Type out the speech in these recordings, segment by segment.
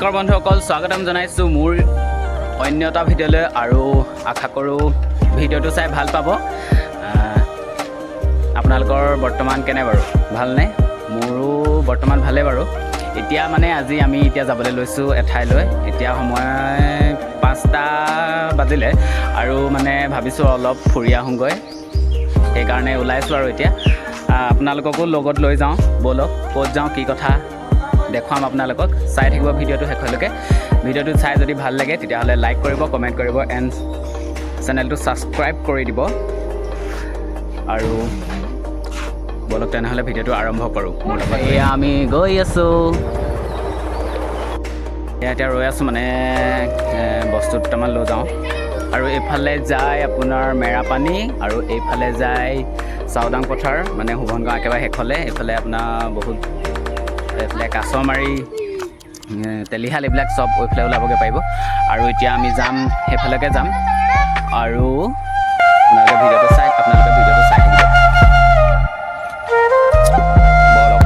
নমস্কাৰ বন্ধুসকল, স্বাগতম জনাইছোঁ মোৰ অন্য এটা ভিডিঅ'লৈ আৰু আশা কৰোঁ ভিডিঅ'টো চাই ভাল পাব। আপোনালোকৰ বৰ্তমান কেনে বাৰু, ভালনে? মোৰো বৰ্তমান ভালেই বাৰু। এতিয়া মানে আজি আমি এতিয়া যাবলৈ লৈছোঁ এঠাইলৈ। এতিয়া সময় 5টা বাজিলে আৰু মানে ভাবিছোঁ অলপ ফুৰি আহোঁগৈ, সেইকাৰণে ওলাইছোঁ। আৰু এতিয়া আপোনালোককো লগত লৈ যাওঁ ব'লক। ক'ত যাওঁ, কি কথা দেখুৱাম আপোনালোকক। চাই থাকিব ভিডিঅ'টো শেষলৈকে। ভিডিঅ'টো চাই যদি ভাল লাগে, তেতিয়াহ'লে লাইক কৰিব, কমেণ্ট কৰিব এণ্ড চেনেলটো ছাবস্ক্ৰাইব কৰি দিব। আৰু ব'লক তেনেহ'লে ভিডিঅ'টো আৰম্ভ কৰোঁ মোৰ লগত। এয়া আমি গৈ আছোঁ। এয়া এতিয়া ৰৈ আছোঁ, মানে বস্তু দুটামান লৈ যাওঁ। আৰু এইফালে যায় আপোনাৰ মেৰাপানী আৰু এইফালে যায় চাওদাং পথাৰ, মানে শোভনগাঁও একেবাৰে শেষলে। এইফালে আপোনাৰ বহুত এইফালে কাছমাৰী, তেলিশাল, এইবিলাক চব এইফালে ওলাবগৈ পাৰিব। আৰু এতিয়া আমি যাম, সেইফালেকে যাম। আৰু আপোনালোকে ভিডিঅ'টো চাই থাকিব। ব'লক।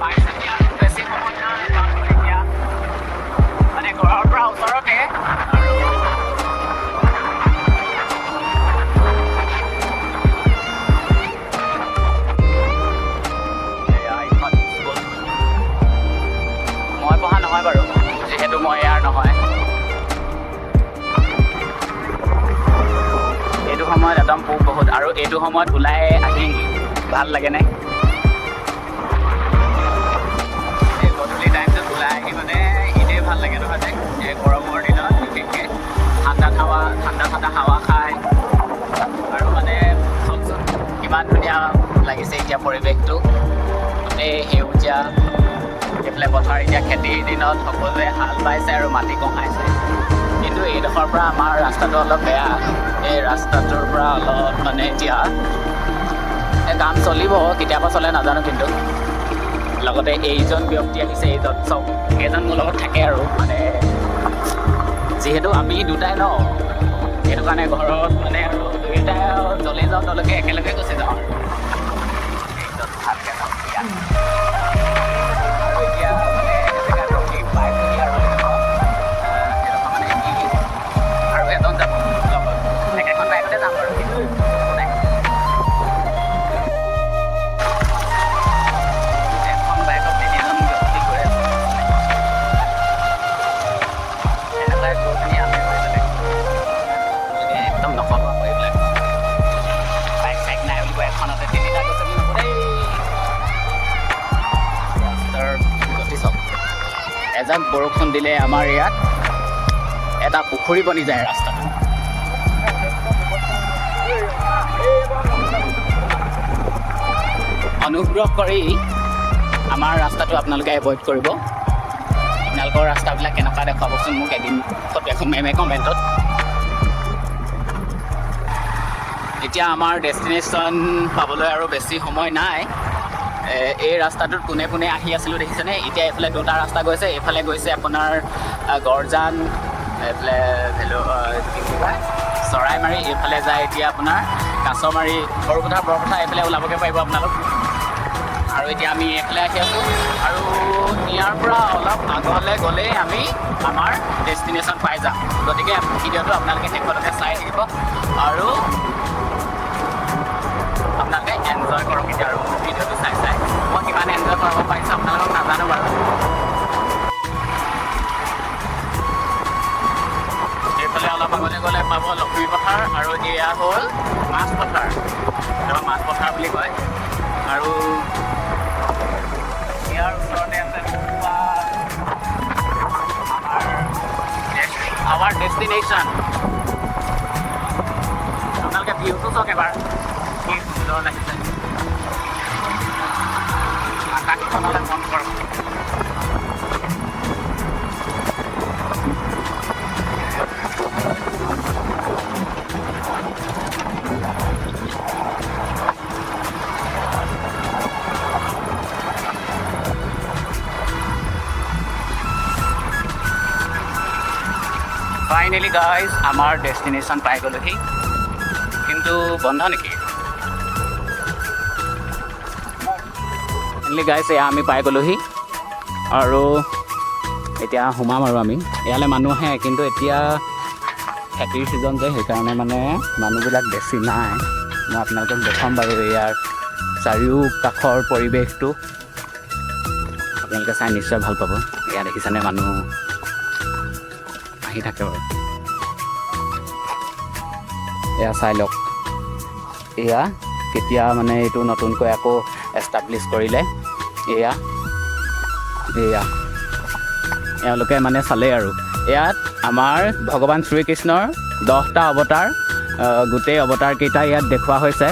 পাইছোহি আৰু বেছি সময় নাই, পামগৈ এতিয়া। মানে ঘৰৰ পৰা ওচৰতে। আৰু এয়া এইখন স্কুল। মই পঢ়া নহয় বাৰু, যিহেতু মই ইয়াৰ নহয়। এইটো সময়ত একদম পোক বহুত আৰু এইটো সময়ত ওলাই আহি ভাল লাগেনে? এই গধূলি টাইমটোত ওলাই আহি মানে এনেই ভাল লাগে নহয় যে। এই গৰমৰ দিনত বিশেষকৈ ঠাণ্ডা হাৱা, ঠাণ্ডা ঠাণ্ডা হাৱা খাই আৰু মানে চাওকচোন কিমান ধুনীয়া লাগিছে এতিয়া পৰিৱেশটো, গোটেই সেউজীয়া। এইফালে পথাৰ, এতিয়া খেতিৰ দিনত সকলোৱে হাল বাইছে আৰু মাটি কহাইছে। কিন্তু এইডোখৰ পৰা আমাৰ ৰাস্তাটো অলপ বেয়া। এই ৰাস্তাটোৰ পৰা অলপ মানে এতিয়া এই কাম চলিব, কেতিয়াবা চলে নাজানো। কিন্তু লগতে এইজন ব্যক্তি আহিছে, এইজন চব এইজন মোৰ লগত থাকে। আৰু মানে যিহেতু আমি দুটাই ন, সেইটো কাৰণে ঘৰত মানে আৰু দুয়োটাই আৰু য'লৈ যাওঁ তলৈকে একেলগে গুচি যাওঁ। আৰু এইজন ভালকৈ যাওঁ এতিয়া। আৰু এতিয়া মানে জেগাত ৰখি পাইছোহি। আৰু এডোখৰ মানে কি, আৰু এজন যাব লগত, একেখন বাইকতে যাম বাৰু, কিন্তু একো নাই। এখন বাইকত তিনিজন ব্যক্তি গৈ আছে। এনেকুৱাই গ্ৰুপ আমি হৈ গ'লে একদম নক'ব আকৌ এইবিলাক বাইক চাইক নাই বুলি কয়। এখনতে তিনিটা গৈছে বুলি নক'ব দেই। ৰাস্তাৰ গতি চাওক। এজাক বৰষুণ দিলে আমাৰ ইয়াত এটা পুখুৰী বনি যায় ৰাস্তাটো। অনুগ্ৰহ কৰি আমাৰ ৰাস্তাটো আপোনালোকে এভইড কৰিব। আপোনালোকৰ ৰাস্তাবিলাক কেনেকুৱা দেখুৱাবচোন মোক এদিন ফটো এখন মাৰি মাৰি কমেণ্টত। এতিয়া আমাৰ ডেষ্টিনেশ্যন পাবলৈ আৰু বেছি সময় নাই। এই ৰাস্তাটোত পোনে পোনে আহি আছিলোঁ, দেখিছেনে? এতিয়া এইফালে দুটা ৰাস্তা গৈছে। এইফালে গৈছে আপোনাৰ গড়জান, এইফালে ভেলু, কি বুলি কয়, চৰাইমাৰী। এইফালে যায় এতিয়া আপোনাৰ কাছমাৰী, সৰুপথাৰ, বৰপথাৰ, এইফালে ওলাবগৈ পাৰিব আপোনালোক। আৰু এতিয়া আমি এইফালে আহি আছোঁ আৰু ইয়াৰ পৰা অলপ আগলৈ গ'লেই আমি আমাৰ ডেষ্টিনেশ্যন পাই যাম। গতিকে ভিডিঅ'টো আপোনালোকে শেষলৈকে চাই থাকিব আৰু আপোনালোকে এনজয় কৰক। এতিয়া আৰু ভিডিঅ'টো চাই চাই মই কিমান এনজয় কৰাব পাৰিছোঁ আপোনালোকক নাজানো বাৰু। এইফালে অলপ আগলৈ গ'লে পাব লক্ষ্মী পথাৰ আৰু এয়া হ'ল মাছ পথাৰ, এইটো মাছ পথাৰ বুলি কয়। আৰু ইয়াৰ ওচৰতে আছে আমাৰ ডেষ্টিনেশ্যন। আপোনালোকে ভিউটো চাওক এবাৰ। কি ভিতৰত আহিছে। আকাশখনলৈ মন কৰক। ফাইনেলি গাইজ, আমাৰ ডেষ্টিনেশ্যন পাই গ'লোহি। কিন্তু বন্ধ নেকি? ফাইনেলি গাইজ, এয়া আমি পাই গ'লোহি আৰু এতিয়া সোমাম আৰু আমি। ইয়ালৈ মানুহ আহে, কিন্তু এতিয়া খেতিৰ ছিজন যে, সেইকাৰণে মানে মানুহবিলাক বেছি নাই। মই আপোনালোকক দেখুৱাম বাৰু ইয়াৰ চাৰিওকাষৰ পৰিৱেশটো। আপোনালোকে চাই নিশ্চয় ভাল পাব। এয়া দেখিছেনে, মানুহ আহি থাকে বাৰু। এয়া চাই লওক, এয়া কেতিয়া মানে এইটো নতুনকৈ আকৌ এষ্টাব্লিছ কৰিলে। এয়া এওঁলোকে মানে চালেই আৰু ইয়াত আমাৰ ভগৱান শ্ৰীকৃষ্ণৰ 10টা অৱতাৰ, গোটেই অৱতাৰকেইটা ইয়াত দেখুওৱা হৈছে।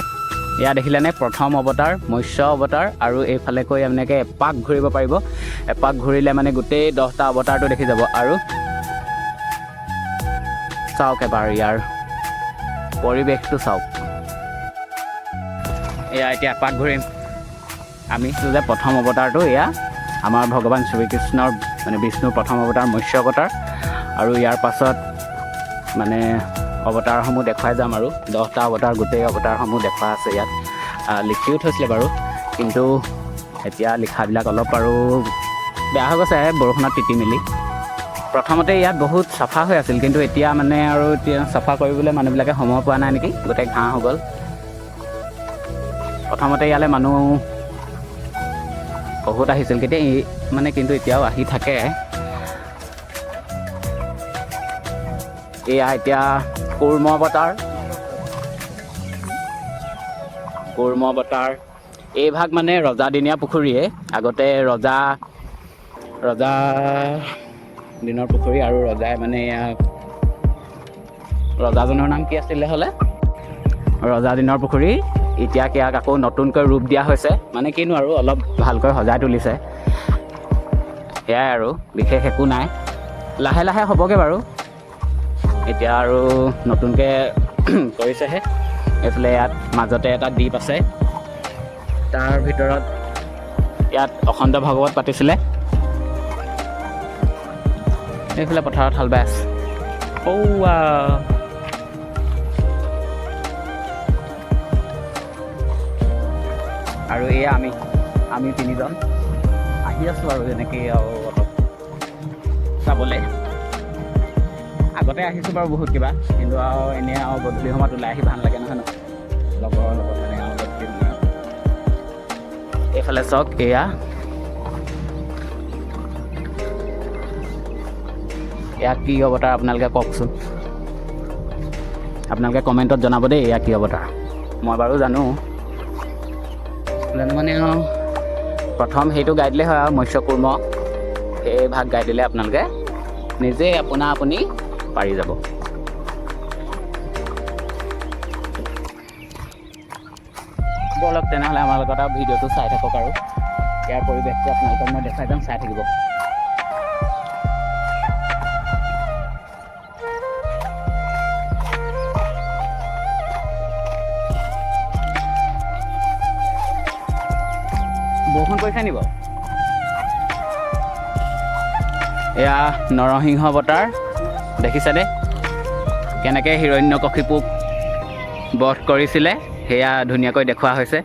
এয়া দেখিলেনে, প্ৰথম অৱতাৰ মৎস্য অৱতাৰ। আৰু এইফালে কৈ এনেকৈ এপাক ঘূৰিব পাৰিব। এপাক ঘূৰিলে মানে গোটেই 10টা অৱতাৰটো দেখি যাব। আৰু চাওক এবাৰ, ইয়াৰ পৰিৱেশটো চাওক। এয়া এতিয়া এপাক ঘূৰিম আমি যে প্ৰথম অৱতাৰটো, এয়া আমাৰ ভগৱান শ্ৰীকৃষ্ণৰ মানে বিষ্ণুৰ প্ৰথম অৱতাৰ মৎস্য অৱতাৰ। আৰু ইয়াৰ পাছত মানে অৱতাৰসমূহ দেখুৱাই যাম। আৰু 10টা অৱতাৰ, গোটেই অৱতাৰসমূহ দেখুওৱা আছে ইয়াত। লিখিও থৈছিলে বাৰু, কিন্তু এতিয়া লিখাবিলাক অলপ আৰু বেয়া হৈ গৈছে বৰষুণত তিতি মেলি। প্ৰথমতে ইয়াত বহুত চাফা হৈ আছিল, কিন্তু এতিয়া মানে আৰু এতিয়া চাফা কৰিবলৈ মানুহবিলাকে সময় পোৱা নাই নেকি, গোটেই ঘাঁহ হৈ গ'ল। প্ৰথমতে ইয়ালৈ মানুহ বহুত আহিছিল কেতিয়া মানে, কিন্তু এতিয়াও আহি থাকে। এয়া এতিয়া কুৰ্ম অৱতাৰ, কুৰ্ম অৱতাৰ। এইভাগ মানে ৰজাদিনীয়া পুখুৰীয়ে, আগতে ৰজা দিনৰ পুখুৰী। আৰু ৰজাই মানে এয়া, ৰজাজনৰ নাম কি আছিলে হ'লে, ৰজা দিনৰ পুখুৰী। এতিয়া ইয়াক আকৌ নতুনকৈ ৰূপ দিয়া হৈছে, মানে কিনো আৰু অলপ ভালকৈ সজাই তুলিছে, সেয়াই আৰু, বিশেষ একো নাই। লাহে লাহে হ'বগৈ বাৰু, এতিয়া আৰু নতুনকৈ কৰিছেহে। এইফালে ইয়াত মাজতে এটা দ্বীপ আছে, তাৰ ভিতৰত ইয়াত অখণ্ড ভাগৱত পাতিছিলে। এইফালে পথাৰত হাল বাই আছে। ঔৱা, আৰু এয়া আমি আমি তিনিজন আহি আছোঁ আৰু এনেকেই আৰু অলপ চাবলৈ। আগতে আহিছোঁ বাৰু বহুত কিবা, কিন্তু আৰু এনেই আৰু গধূলি সময়ত ওলাই আহি ভাল লাগে নহয় ন, লগৰৰ লগত মানে আৰু গধূলি সময়ত। এইফালে চাওক, এয়া এয়া কি অৱতাৰ আপোনালোকে কওকচোন। আপোনালোকে কমেণ্টত জনাব দেই, এয়া কি অৱতাৰ। মই বাৰু জানো, জানো মানে আৰু প্ৰথম সেইটো গাই দিলে হয় আৰু মৎস্য কুৰ্ম সেই ভাগ গাই দিলে আপোনালোকে নিজে আপোনা আপুনি পাৰি যাব। ব'লক তেনেহ'লে, আমাৰ লগত আৰু ভিডিঅ'টো চাই থাকক আৰু ইয়াৰ পৰিৱেশটো আপোনালোকক মই দেখাই যাম, চাই থাকিব। বৰষুণ পৰিছে নি বাৰু? এয়া নৰসিংহ অৱতাৰ, দেখিছেনে কেনেকৈ হিৰণ্যকশিপুক বধ কৰিছিলে, সেয়া ধুনীয়াকৈ দেখুওৱা হৈছে।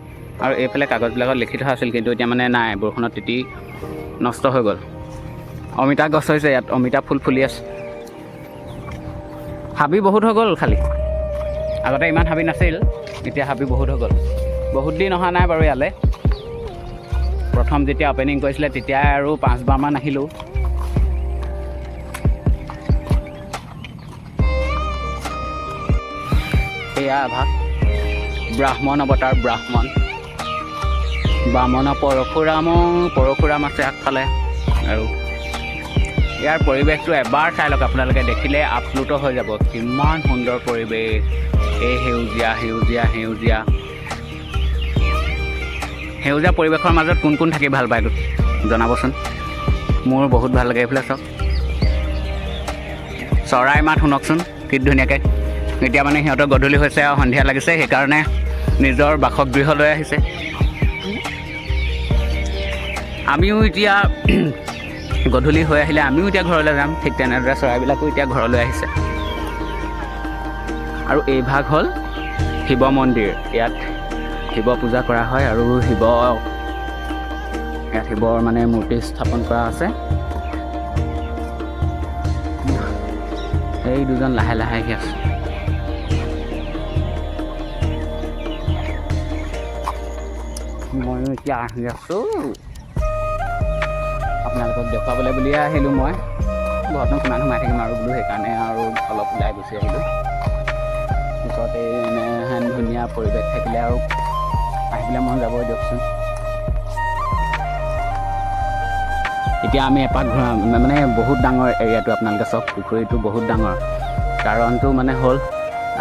আৰু এইফালে কাগজবিলাকত লিখি থোৱা আছিল, কিন্তু এতিয়া মানে নাই, বৰষুণত তিতি নষ্ট হৈ গ'ল। অমিতা গছ হৈছে ইয়াত, অমিতা ফুল ফুলি আছে। হাবি বহুত হৈ গ'ল খালি, আগতে ইমান হাবি নাছিল, এতিয়া হাবি বহুত হৈ গ'ল। বহুত দিন অহা নাই বাৰু ইয়ালৈ। প্ৰথম যেতিয়া অ'পেনিং কৰিছিলে তেতিয়াই আৰু 5বাৰমান আহিলোঁ। এয়া এভাগ ব্ৰাহ্মণ অৱতাৰ, ব্ৰাহ্মণ বামন পৰশুৰাম, পৰশুৰাম আছে আগফালে। আৰু ইয়াৰ পৰিৱেশটো এবাৰ চাই লওক আপোনালোকে, দেখিলে আপ্লুত হৈ যাব, কিমান সুন্দৰ পৰিৱেশ। এই সেউজীয়া সেউজীয়া সেউজীয়া। সেউজীয়া পৰিৱেশৰ মাজত কোন কোন থাকি ভাল পায় জনাবচোন। মোৰ বহুত ভাল লাগে। এইফালে চাওক, চৰাই মাত শুনকচোন কি ধুনীয়াকৈ। এতিয়া মানে সিহঁতৰ গধূলি হৈছে আৰু সন্ধিয়া লাগিছে, সেইকাৰণে নিজৰ বাসগৃহলৈ আহিছে। আমিও এতিয়া গধূলি হৈ আহিলে আমিও এতিয়া ঘৰলৈ যাম। ঠিক তেনেদৰে চৰাইবিলাকো এতিয়া ঘৰলৈ আহিছে। আৰু এই ভাগ হ'ল শিৱ মন্দিৰ। ইয়াত শিৱ পূজা কৰা হয় আৰু ইয়াত শিৱৰ মানে মূৰ্তি স্থাপন কৰা আছে। এই দুজন লাহে লাহে আহি আছে। ময়ো এতিয়া আহি আছোঁ, আপোনালোকক দেখুৱাবলৈ বুলিয়ে আহিলোঁ মই। ঘৰতনো কিমান সোমাই থাকিম আৰু বোলো, সেইকাৰণে আৰু অলপ ওলাই গুচি আহিলোঁ। ওচৰতে এনেহেন ধুনীয়া পৰিৱেশ থাকিলে আৰু আহিবলৈ মন যাবই দিয়কচোন। এতিয়া আমি এপাক ঘূৰা, মানে বহুত ডাঙৰ এৰিয়াটো, আপোনালোকে চাওক, পুখুৰীটো বহুত ডাঙৰ। কাৰণটো মানে হ'ল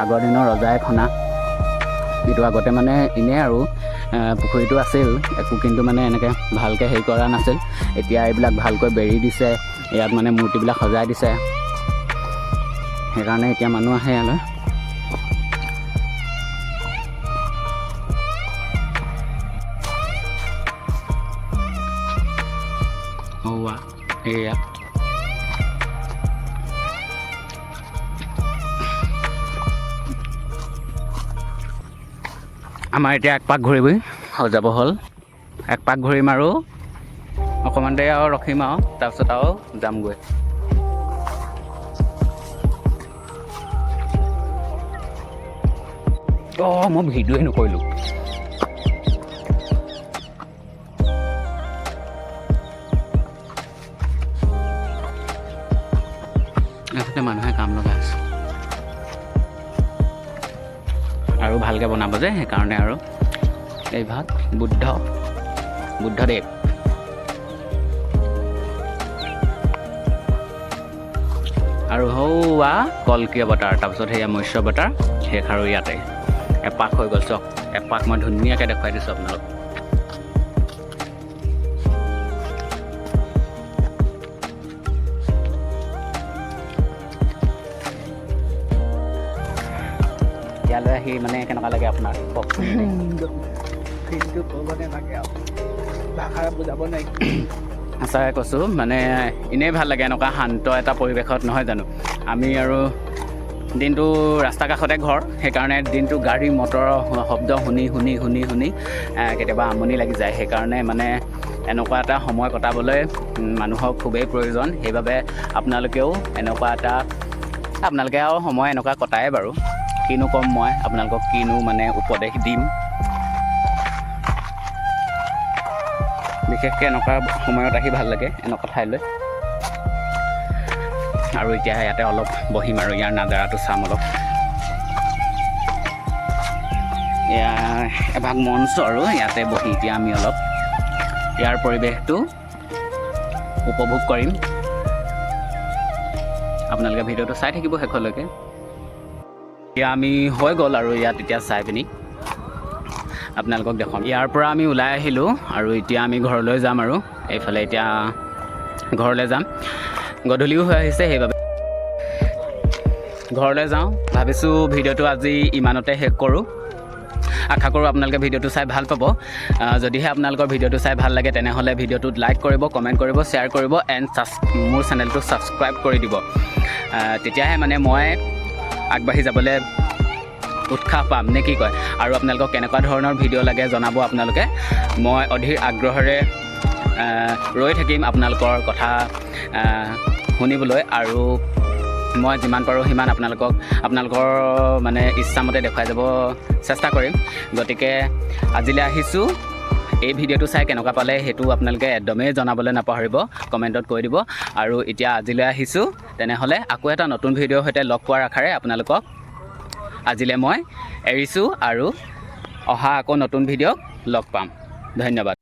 আগৰ দিনৰ ৰজাই খনা এইটো। আগতে মানে এনেই আৰু পুখুৰীটো আছিল একো, কিন্তু মানে এনেকৈ ভালকৈ হেৰি কৰা নাছিল। এতিয়া এইবিলাক ভালকৈ বেৰি দিছে, ইয়াত মানে মূৰ্তিবিলাক সজাই দিছে, সেইকাৰণে এতিয়া মানুহ আহে ইয়ালৈ। সৌৱা এয়া আমাৰ এতিয়া এক পাক ঘূৰিবই হৈ যাব হ'ল। এক পাক ঘূৰিম আৰু অকণমান দেৰি আৰু ৰখিম আৰু তাৰপিছত আৰু যামগৈ। অঁ, মই ভিডিঅ'ই নকৰিলোঁ। এইফালে মানুহে কাম লগাই আছে আৰু ভালকৈ বনাব যে, সেইকাৰণে। আৰু এইভাগ বুদ্ধদেৱ। আৰু সৌৱা কল্কি অৱতাৰ, তাৰপিছত সেয়া মৎস্য অৱতাৰ শেষ। আৰু ইয়াতে এপাক হৈ গ'ল। চাওক, এপাক মই ধুনীয়াকৈ দেখুৱাই দিছোঁ আপোনালোক। ইয়ালৈ আহি মানে কেনেকুৱা লাগে আপোনাৰ, কওকচোন এনেই। ফিলটো ক'ব নালাগে আৰু, ভাষাৰে বুজাব নোৱাৰি। সঁচাকৈ কৈছোঁ, মানে এনেই ভাল লাগে এনেকুৱা শান্ত এটা পৰিৱেশত, নহয় জানো? আমি আৰু দিনটো ৰাস্তা কাষতে ঘৰ, সেইকাৰণে দিনটো গাড়ী মটৰৰ শব্দ শুনি শুনি শুনি শুনি কেতিয়াবা আমনি লাগি যায়। সেইকাৰণে মানে এনেকুৱা এটা সময় কটাবলৈ মানুহক খুবেই প্ৰয়োজন। সেইবাবে আপোনালোকেও এনেকুৱা এটা, আপোনালোকে আৰু সময় এনেকুৱা কটায় বাৰু। কিনো ক'ম মই আপোনালোকক, কিনো মানে উপদেশ দিম? বিশেষকৈ এনেকুৱা সময়ত আহি ভাল লাগে এনেকুৱা ঠাইলৈ। আৰু এতিয়া ইয়াতে অলপ বহিম আৰু ইয়াৰ নাজাৰাটো চাম অলপ। এয়া এভাগ মঞ্চ আৰু ইয়াতে বহি এতিয়া আমি অলপ ইয়াৰ পৰিৱেশটো উপভোগ কৰিম। আপোনালোকে ভিডিঅ'টো চাই থাকিব শেষলৈকে। এতিয়া আমি হৈ গ'ল আৰু ইয়াত এতিয়া চাই পিনি আপোনালোকক দেখুৱাম। ইয়াৰ পৰা আমি ওলাই আহিলোঁ আৰু এতিয়া আমি ঘৰলৈ যাম। আৰু এইফালে এতিয়া ঘৰলৈ যাম, গধূলিও হৈ আহিছে, সেইবাবে ঘৰলৈ যাওঁ। ভাবিছোঁ ভিডিঅ'টো আজি ইমানতে শেষ কৰোঁ। আশা কৰোঁ আপোনালোকে ভিডিঅ'টো চাই ভাল পাব। যদিহে আপোনালোকৰ ভিডিঅ'টো চাই ভাল লাগে, তেনেহ'লে ভিডিঅ'টোত লাইক কৰিব, কমেণ্ট কৰিব, শ্বেয়াৰ কৰিব এণ্ড মোৰ চেনেলটো ছাবস্ক্ৰাইব কৰি দিব। তেতিয়াহে মানে মই আগবাঢ়ি যাবলৈ উৎসাহ পাম, নে কি কয়? আৰু আপোনালোকক কেনেকুৱা ধৰণৰ ভিডিঅ' লাগে জনাব আপোনালোকে। মই অধীৰ আগ্ৰহেৰে ৰৈ থাকিম আপোনালোকৰ কথা শুনিবলৈ আৰু মই যিমান পাৰোঁ সিমান আপোনালোকক আপোনালোকৰ মানে ইচ্ছামতে দেখুৱাই যাব চেষ্টা কৰিম। গতিকে আজিলৈ আহিছোঁ। এই ভিডিঅ'টো চাই কেনেকুৱা পালে সেইটো আপোনালোকে একদমেই জনাবলৈ নাপাহৰিব, কমেণ্টত কৈ দিব। আৰু এতিয়া আজিলৈ আহিছোঁ। তেনেহ'লে আকৌ এটা নতুন ভিডিঅ'ৰ সৈতে লগ পোৱাৰ আশাৰে আপোনালোকক আজিলৈ মই এৰিছোঁ আৰু অহা আকৌ নতুন ভিডিঅ'ক লগ পাম। ধন্যবাদ।